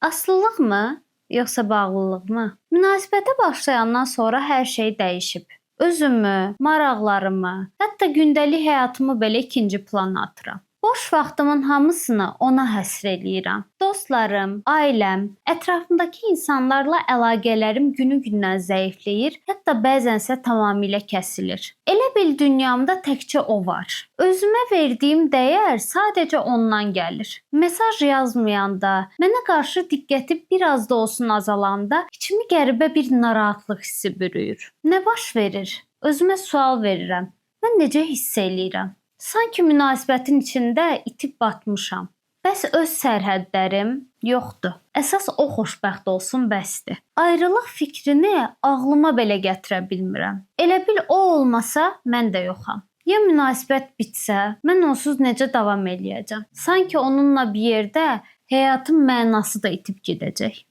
Asılılıqmı, yoxsa bağlılıqmı? Münasibətə başlayandan sonra hər şey dəyişib. Özümü, maraqlarımı, hətta gündəlik həyatımı belə ikinci plana atıram. Boş vaxtımın hamısını ona həsr eləyirəm. Dostlarım, ailəm, ətrafımdakı insanlarla əlaqələrim günü-gündən zəifləyir, hətta bəzənsə tamamilə kəsilir. Elə bil dünyamda təkcə o var. Özümə verdiyim dəyər sadəcə ondan gəlir. Mesaj yazmayanda, mənə qarşı diqqəti biraz da olsun azalanda içimi qəribə bir narahatlıq hissi bürüyür. Nə baş verir? Özümə sual verirəm. Mən necə hiss eləyirəm? Sanki münasibətin içində itib batmışam. Bəs öz sərhədlərim yoxdur. Əsas o xoşbəxt olsun bəsdir. Ayrılıq fikrini ağlıma belə gətirə bilmirəm. Elə bil o olmasa mən də yoxam. Ya münasibət bitsə, mən onsuz necə davam eləyəcəm? Sanki onunla bir yerdə həyatın mənası da itib gedəcək.